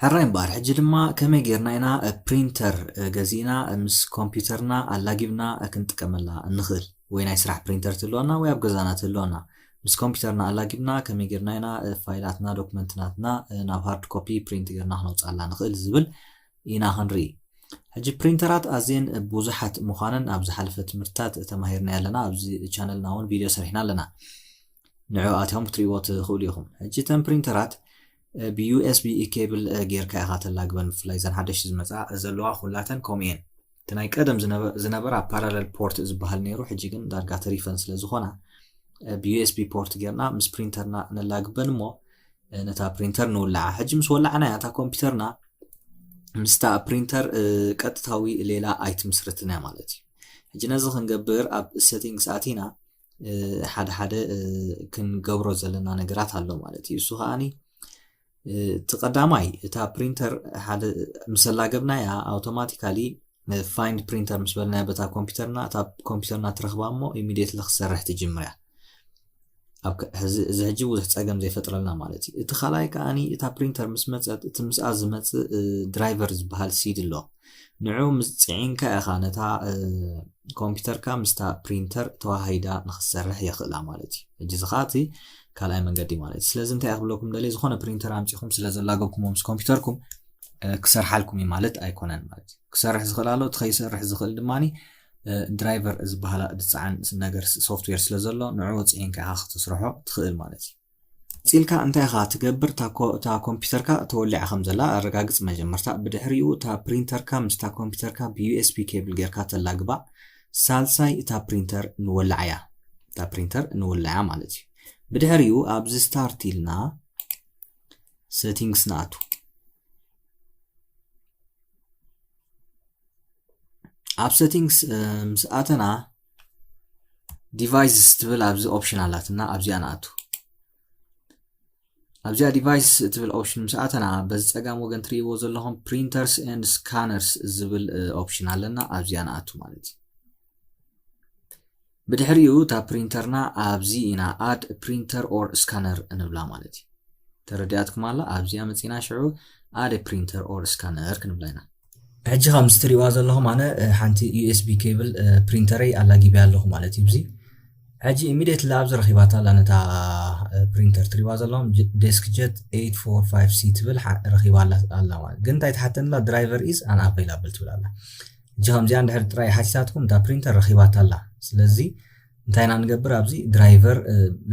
ሕራይ እምበኣር፣ ሕጂ ድማ ከመይ ጌርና ኢና ፕሪንተር ገዚእና ምስ ኮምፒውተርና ኣላጊብና ክንጥቀመላ እንኽእል? ወይ ናይ ስራሕ ፕሪንተር ትህልወና ወይ ኣብ ገዛና ትህልወና። ምስ ኮምፒውተርና ኣላጊብና ከመይ ጌርና ኢና ፋይላትና፣ ዶክመንትናትና ናብ ሃርድ ኮፒ ፕሪንት ጌርና ክነውፅኣላ ንኽእል ዝብል ኢና ክንርኢ። ሕጂ ፕሪንተራት ኣዝየን ብዙሓት ምዃነን ኣብ ዝሓለፈ ትምህርትታት ተማሂርና ኣለና። ኣብዚ ቻነልና እውን ቪድዮ ሰሪሕና ኣለና። ንዑ ኣትዮም ክትሪእዎ ትኽእሉ ኢኹም። ሕጂ እተን ፕሪንተራት ብ ዩ ኤስ ቢ ኬብል ጌርካ ኢኻ ተላግበን። ብፍላይ እዘን ሓደሽቲ ዝመፃ ዘለዋ ኩላተን ከምኡ እየን። እቲ ናይ ቀደም ዝነበ- ዝነበራ ፓራለል ፖርት ዝበሃል ነይሩ፣ ሕጂ ግን ዳርጋ ተሪፈን ስለ ዝኾና ብ ዩ ኤስ ቢ ፖርት ጌርና ምስ ፕሪንተርና ነላግበን እሞ ነታ ፕሪንተር ንውልዓ። ሕጂ ምስ ወላዕናያ እታ ኮምፒውተርና ምስታ ፕሪንተር ቀጥታዊ ሌላ ኣይትምስርትን እያ ማለት እዩ። ሕጂ ነዚ ክንገብር ኣብ ሴቲንግስ ኣቲና ሓደ ሓደ ክንገብሮ ዘለና ነገራት ኣሎ ማለት እዩ። እሱ ከዓኒ እቲ ቀዳማይ እታ ፕሪንተር ሓደ ምስ ኣላገብናያ ኣውቶማቲካሊ ፋይንድ ፕሪንተር ምስ በልናያ በታ ኮምፒውተርና እታ ኮምፒውተርና ትረኽባ እሞ ኢሚዲየትሊ ክሰርሕ ትጅምር እያ። ኣብ ከ- ሕዚ- እዚ ሕጂ ብዙሕ ፀገም ዘይፈጥረልና ማለት እዩ። እቲ ካልኣይ ከዓኒ እታ ፕሪንተር ምስ መፀት እቲ ምስኣ ዝመፅእ ድራይቨር ዝበሃል ሲዲ ኣሎ። ንዑ ምስ ፅዒንካ ኢኻ ነታ ኮምፒውተርካ ምስታ ፕሪንተር ተዋሃሂዳ ንክትሰርሕ የኽእላ ማለት እዩ። ሕጂ እዚ ከዓ እቲ ካልኣይ መንገዲ ማለት እዩ። ስለዚ እንታይ ክብለኩም ደልየ፣ ዝኾነ ፕሪንተር ኣምፂኹም ስለ ዘላገብኩሞ ምስ ኮምፒውተርኩም ክሰርሓልኩም እዩ ማለት ኣይኮነን ማለት እዩ። ክሰርሕ ዝኽእል ኣሎ፣ እቲ ከይሰርሕ ዝኽእል ድማ ድራይቨር ዝበሃላ ዝፀዓን ነገር ሶፍትዌር ስለ ዘሎ ንዑ ወፂዒንካ ኢኻ ክትስርሖ ትኽእል ማለት እዩ። ቀፂልካ እንታይ ኢኻ ትገብር? እታ ኮምፒውተርካ ተወሊዓ ከም ዘላ ኣረጋግፅ መጀመርታ። ብድሕሪኡ እታ ፕሪንተርካ ምስታ ኮምፒውተርካ ብ ዩ ኤስ ቢ ኬብል ጌርካ ተላግባ። ሳልሳይ እታ ፕሪንተር ንወልዓ እያ። እታ ፕሪንተር ንወልዓ ማለት እዩ። ብድሕሪኡ ኣብዚ ስታርት ኢልና ሴቲንግስ ንኣቱ። ኣብ ሴቲንግስ ምስ ኣተና ዲቫይስስ ትብል ኣብዚ ኦፕሽን ኣላትና፣ ኣብዚኣ ንኣቱ። ኣብዚኣ ዲቫይስ ትብል ኦፕሽን ምስ ኣተና በዚ ፀጋም ወገን ትርእይዎ ዘለኹም ፕሪንተርስ ኤንድ ስካነርስ ዝብል ኦፕሽን ኣለና። ኣብዚኣ ንኣቱ ማለት እዩ። ብድሕሪኡ እታ ፕሪንተርና ኣብዚ ኢና ኣድ ፕሪንተር ኦር ስካነር እንብላ ማለት እዩ። ተረዲኣትኩም ኣላ? ኣብዚኣ መፂና ሽዑ ኣድ ፕሪንተር ኦር ስካነር ክንብላ ኢና። ሕጂ ከምዚ ትሪእዋ ዘለኹም ኣነ ሓንቲ ዩ ኤስ ቢ ኬብል ፕሪንተረይ ኣላጊብያ ኣለኹ ማለት እዩ። እዚ ሕጂ ኢሚዲየትሊ ኣብዚ ረኺባታ ኣላ ነታ ፕሪንተር ትሪእዋ ዘለኹም ዴስክ ጀት ኤይት ፎር ፋይቭ ሲ ትብል ረኺባ ኣላ ማለት ግን እንታይ ትሓተንላ ድራይቨር ኢዝ ኣን ኣቬይላብል ትብል ኣላ። ሕጂ ከምዚኣ እንድሕር ጥራይ ሓቲታትኩም እታ ፕሪንተር ረኺባታ ኣላ። ስለዚ እንታይ ኢና ንገብር? ኣብዚ ድራይቨር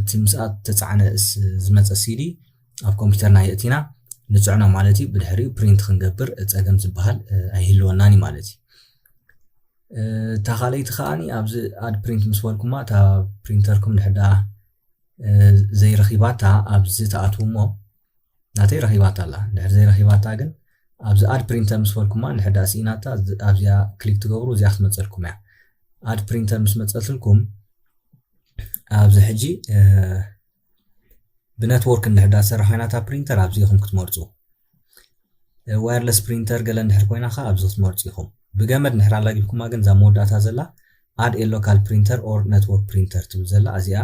እቲ ምስኣ ተፃዕነ ዝመፀ ሲዲ ኣብ ኮምፒውተርና የእቲና ንፅዕኖ ማለት እዩ። ብድሕሪኡ ፕሪንት ክንገብር ፀገም ዝበሃል ኣይህልወናን እዩ ማለት እዩ። እታ ካልኣይቲ ከዓኒ ኣብዚ ኣድ ፕሪንት ምስ በልኩማ እታ ፕሪንተርኩም ድሕዳ ዘይረኺባታ ኣብዚ ተኣትዉ እሞ ናተይ ረኺባታ ኣላ። ድሕር ዘይረኺባታ ግን ኣብዚ ኣድ ፕሪንተር ምስ በልኩማ ንሕዳ ስኢናታ ኣብዚኣ ክሊክ ትገብሩ እዚኣ ክትመፀልኩም እያ። ኣድ ፕሪንተር ምስ መፀትልኩም ኣብዚ ሕጂ ብነትወርክ እንድሕዳ ሰራሕ ኮይናታ ፕሪንተር ኣብዚ ኢኹም ክትመርፁ። ዋየርለስ ፕሪንተር ገለ እንድሕር ኮይና ከዓ ኣብዚ ክትመርፁ ኢኹም። ብገመድ እንድሕር ኣላጊብኩማ ግን እዛ መወዳእታ ዘላ ኣድ ኤ ሎካል ፕሪንተር ኦር ነትወርክ ፕሪንተር ትብል ዘላ እዚኣ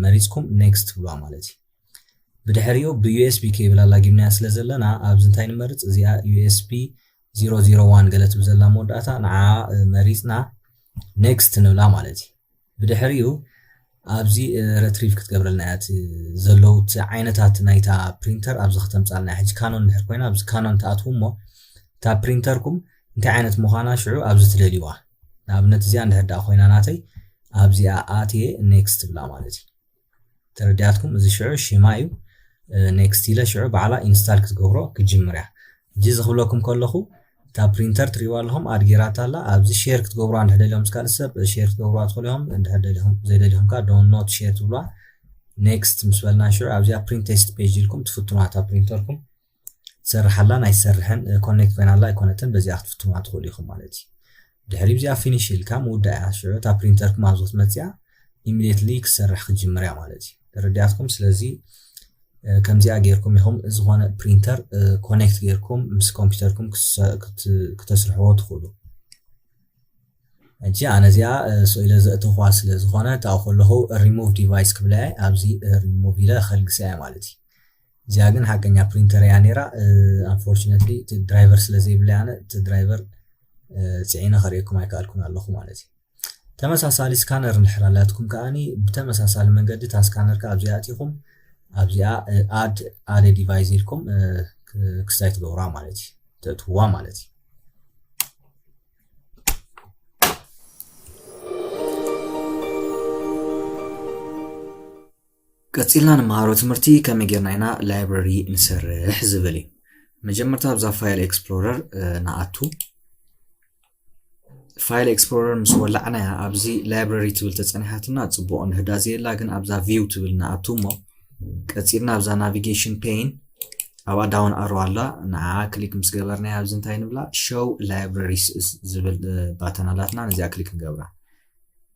መሪፅኩም ኔክስት ትብልዋ ማለት እዩ። ብድሕሪኡ ብ ዩ ኤስ ቢ ኬብል ኣላጊብናያ ስለ ዘለና ኣብዚ እንታይ ንመርፅ? እዚኣ ዩ ኤስ ቢ ዜሮ ዜሮ ዋን ገለ ትብል ዘላ መወዳእታ ንዓ መሪፅና ኔክስት ንብላ ማለት እዩ። ብድሕሪኡ ኣብዚ ረትሪቭ ክትገብረልና እያ ዘለዉ እቲ ዓይነታት ናይታ ፕሪንተር ኣብዚ ከተምፃልና። ሕጂ ካኖን ድሕር ኮይና ኣብዚ ካኖን ትኣትዉ እሞ እታ ፕሪንተርኩም እንታይ ዓይነት ምዃና ሽዑ ኣብዚ ትደልይዋ። ንኣብነት እዚኣ እንድሕር ደኣ ኮይና ናተይ ኣብዚኣ ኣትየ ኔክስት ትብላ ማለት እዩ። ተረዲኣትኩም? እዚ ሽዑ ሽማ እዩ። ኔክስት ኢለ ሽዑ ባዕላ ኢንስታል ክትገብሮ ክጅምር እያ። ሕጂ እዚ ክብለኩም ከለኹ እታ ፕሪንተር ትሪእዋ ኣለኹም ኣድ ጌራታ ኣላ። ኣብዚ ሼር ክትገብሩ እንድሕር ደልዮም ምስ ካልእ ሰብ ሼር ክትገብሩዋ ትኽእሉ ኢኹም። እንድሕር ደሊኹም ዘይደሊኹም ከኣ ዶን ኖት ሼር ትብሉዋ። ኔክስት ምስ በልና ሽዑ ኣብዚኣ ፕሪንት ቴስት ፔጅ ኢልኩም ትፍትኑዋ እታ ፕሪንተርኩም ትሰርሓላ ናይ ትሰርሕን ኮኔክት ኮይናላ ኣይኮነትን በዚኣ ክትፍትኑዋ ትኽእሉ ኢኹም ማለት እዩ። ድሕሪ ብዚኣ ፊኒሽ ኢልካ ምውዳእ እያ። ሽዑ እታ ፕሪንተርኩም ኣብዚ ክትመፅያ ኢሚዲየትሊ ክሰርሕ ክጅምር እያ ማለት እዩ። ተረዲኣትኩም? ስለዚ ከምዚኣ ጌርኩም ኢኹም ዝኾነ ፕሪንተር ኮኔክት ጌርኩም ምስ ኮምፒውተርኩም ክተስርሕዎ ትኽእሉ። ሕጂ ኣነ እዚኣ ስኢለ ዘእተኹዋ ስለ ዝኾነ እታው ከለኹ ሪሙቭ ዲቫይስ ክብላ እየ። ኣብዚ ሪሙቭ ኢለ ከልግሳ እየ ማለት እዩ። እዚኣ ግን ሓቀኛ ፕሪንተር እያ ነይራ። Unfortunately እቲ ድራይቨር ስለ ዘይብለይ ኣነ እቲ ድራይቨር ፅዒነ ከርእየኩም ኣይከኣልኩን ኣለኹ ማለት እዩ። ተመሳሳሊ ስካነር እንድሕር ኣላትኩም ከኣኒ ብተመሳሳሊ መንገዲ እታ ስካነር ከኣ ኣብዚኣ ኣቲኹም ኣብዚኣ add add device ኢልኩም ክስታይ ትገብራ ማለት እዩ፣ ተእትውዋ ማለት እዩ። ቀፂልና ንመሃሮ ትምህርቲ ከመይ ጌርና ኢና ላይብረሪ ንሰርሕ ዝብል እዩ። መጀመርታ ኣብዛ ፋይል ኤክስፕሎረር ንኣቱ። ፋይል ኤክስፕሎረር ምስ ወላዕናያ ኣብዚ ላይብረሪ ትብል ተፀኒሓትና ፅቡቕ ንህዳ ዘየላ፣ ግን ኣብዛ ቪው ትብል ንኣቱ እሞ ቀፂልና ኣብዛ ናቪጌሽን ፔን ኣብኣ ዳውን ኣሮ ኣላ። ንዓ ክሊክ ምስ ገበርናያ ኣብዚ እንታይ ንብላ? ሾው ላይብረሪስ ዝብል ባተን ኣላትና። ነዚኣ ክሊክ ንገብራ።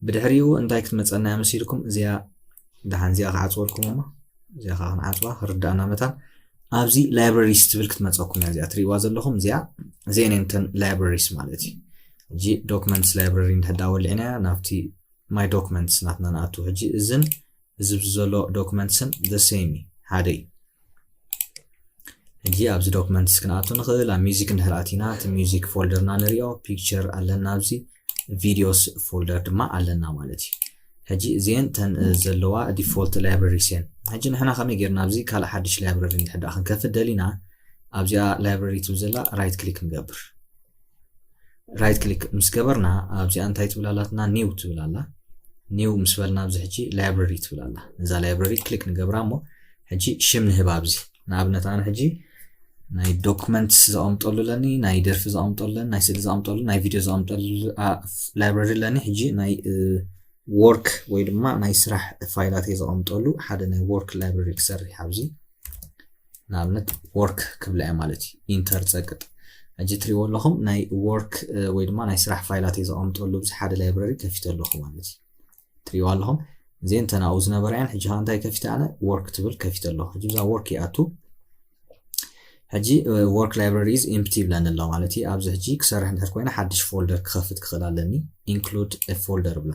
ብድሕሪኡ እንታይ ክትመፀና እያ መሲልኩም? እዚኣ ደሓን እዚኣ ክዓፅወልኩም እሞ እዚኣ ከዓ ክንዓፅዋ ክርዳእና መታን ኣብዚ ላይብረሪስ ትብል ክትመፀኩም እያ። እዚኣ ትሪእዋ ዘለኹም እዚኣ እዚአን እተን ላይብረሪስ ማለት እዩ። ሕጂ ዶክመንትስ ላይብረሪ እንድሕዳ ወሊዕናያ ናብቲ ማይ ዶክመንትስ ናትና ንኣቱ። ሕጂ እዝን እዚ ዘሎ ዶክመንትስን the same እዩ፣ ሓደ እዩ። ሕጂ ኣብዚ ዶክመንትስ ክንኣቱ ንኽእል። ኣብ ሚውዚክ እንድሕር ኣቲና እቲ ሚውዚክ ፎልደርና ንሪኦ፣ ፒክቸር ኣለና ኣብዚ፣ ቪዲዮስ ፎልደር ድማ ኣለና ማለት እዩ። ሕጂ እዚአን ተን ዘለዋ ዲፎልት ላይብረሪስ እየን። ሕጂ ንሕና ከመይ ጌርና ኣብዚ ካልእ ሓድሽ ላይብረሪ እንድሕር ደኣ ክንከፍት ደሊና ኣብዚኣ ላይብረሪ ትብል ዘላ ራይት ክሊክ ንገብር። ራይት ክሊክ ምስ ገበርና ኣብዚኣ እንታይ ትብል ኣላትና? ኒው ትብል ኣላ። ኒው ምስ በልና ኣብዚ ሕጂ ላይብረሪ ትብል ኣላ። ነዛ ላይብረሪ ክሊክ ንገብራ እሞ ሕጂ ሽም ንህባ ኣብዚ። ንኣብነት ኣነ ሕጂ ናይ ዶክመንትስ ዘቐምጠሉ ኣለኒ፣ ናይ ደርፊ ዘቐምጠሉ ኣለኒ፣ ናይ ስእሊ ዘቐምጠሉ፣ ናይ ቪድዮ ዘቐምጠሉ ላይብረሪ ኣለኒ። ሕጂ ናይ ወርክ ወይ ድማ ናይ ስራሕ ፋይላተይ ዘቐምጠሉ ሓደ ናይ ወርክ ላይብረሪ ክሰርሕ ኣብዚ ንኣብነት ወርክ ክብላ እየ ማለት እዩ። ኢንተር ፀቅጥ። ሕጂ ትሪእዎ ኣለኹም ናይ ወርክ ወይ ድማ ናይ ስራሕ ፋይላተይ ዘቐምጠሉ ኣብዚ ሓደ ላይብረሪ ከፊተ ኣለኹ ማለት እዩ። ትሪእዎ ኣለኹም እዚአን ተን ኣብኡ ዝነበራ እየን። ሕጂ ከዓ እንታይ ከፊተ ኣነ? ወርክ ትብል ከፊተ ኣለኹ። ሕጂ ብዛ ወርክ ይኣቱ። ሕጂ ወርክ ላይብረሪ ኢዝ ኢምፕቲ ይብለኒ ኣሎ ማለት እዩ። ኣብዚ ሕጂ ክሰርሕ እንድሕር ኮይነ ሓድሽ ፎልደር ክኸፍት ክኽእል ኣለኒ። ኢንክሉድ ፎልደር ብላ።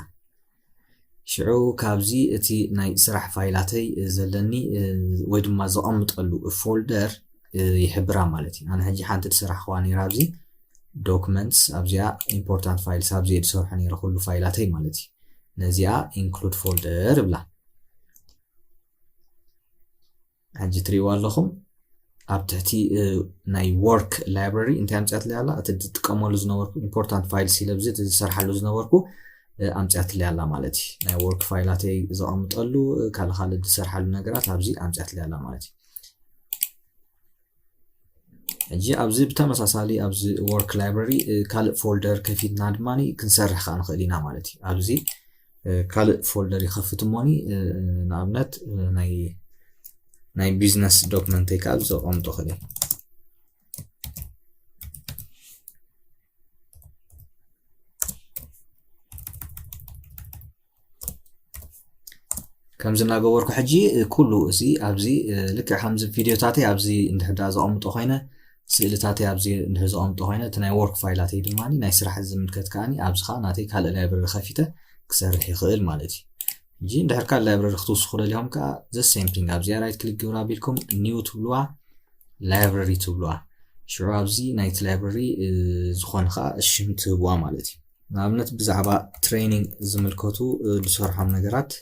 ሽዑ ካብዚ እቲ ናይ ስራሕ ፋይላተይ ዘለኒ ወይ ድማ ዘቐምጠሉ ፎልደር ይሕብራ ማለት እዩ። ኣነ ሕጂ ሓንቲ ዝሰራሕኽዋ ነይራ ኣብዚ ዶክመንትስ ኣብዚኣ ኢምፖርታንት ፋይልስ ኣብዚ ዝሰርሖ ነይረ ኩሉ ፋይላተይ ማለት እዩ። ነዚኣ ኢንክሉድ ፎልደር እብላ። ሕጂ ትሪእዋ ኣለኹም ኣብ ትሕቲ ናይ ወርክ ላይብረሪ እንታይ ኣምፅኣትለይ ኣላ? እቲ ዝጥቀመሉ ዝነበርኩ ኢምፖርታንት ፋይልስ ኢለ ብዚ ዝሰርሓሉ ዝነበርኩ ኣምፅኣትለይ ኣላ ማለት እዩ። ናይ ወርክ ፋይላተይ ዘቐምጠሉ ካልእ ካልእ ዝሰርሓሉ ነገራት ኣብዚ ኣምፅኣትለይ ኣላ ማለት እዩ። ሕጂ ኣብዚ ብተመሳሳሊ ኣብዚ ወርክ ላይብረሪ ካልእ ፎልደር ከፊትና ድማ ክንሰርሕ ከዓ ንኽእል ኢና ማለት እዩ። ኣብዚ ካልእ ፎልደር ይኸፍት እሞኒ ንኣብነት ናይ ናይ ቢዝነስ ዶክመንተይ ከዓ ኣብዚ ዘቐምጦ ክእል። ከምዚ እናገበርኩ ሕጂ ኩሉ እዚ ኣብዚ ልክዕ ከምዚ ቪድዮታተይ ኣብዚ እንድሕዳ ዘቐምጦ ኮይነ ስእልታተይ ኣብዚ እንድሕር ዘቐምጦ ኮይነ እቲ ናይ ወርክ ፋይላተይ ድማ ናይ ስራሕ ዝምልከት ከዓኒ ኣብዚ ከዓ ናተይ ካልእ ላይብረሪ ከፊተ ክሰርሕ ይኽእል ማለት እዩ። ሕጂ እንድሕር ካልእ ላይብረሪ ክትውስኹ ደሊኹም ከዓ the same thing ኣብዚኣ ራይት ክሊክ ግብራ ኣቢልኩም ኒው ትብልዋ ላይብረሪ ትብልዋ። ሽዑ ኣብዚ ናይቲ ላይብረሪ ዝኾነ ከዓ ሽም ትህብዋ ማለት እዩ። ንኣብነት ብዛዕባ ትሬኒንግ ዝምልከቱ ዝሰርሖም ነገራት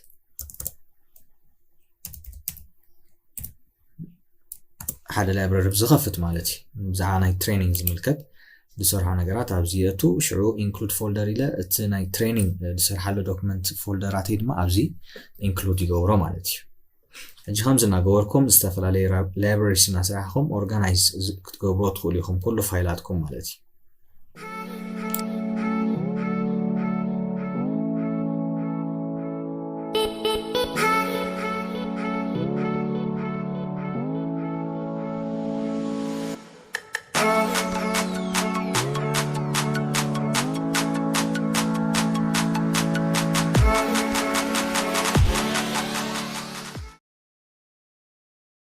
ሓደ ላይብረሪ ዝኸፍት ማለት እዩ። ብዛዕባ ናይ ትሬኒንግ ዝምልከት ዝሰርሖ ነገራት ኣብዚ የእቱ። ሽዑ ኢንክሉድ ፎልደር ኢለ እቲ ናይ ትሬኒንግ ዝሰርሓሉ ዶክመንት ፎልደራተይ ድማ ኣብዚ ኢንክሉድ ይገብሮ ማለት እዩ። ሕጂ ከምዚ እናገበርኩም ዝተፈላለዩ ላይብረሪስ እናሰራሕኹም ኦርጋናይዝ ክትገብሮ ትኽእሉ ኢኹም ኩሉ ፋይላትኩም ማለት እዩ።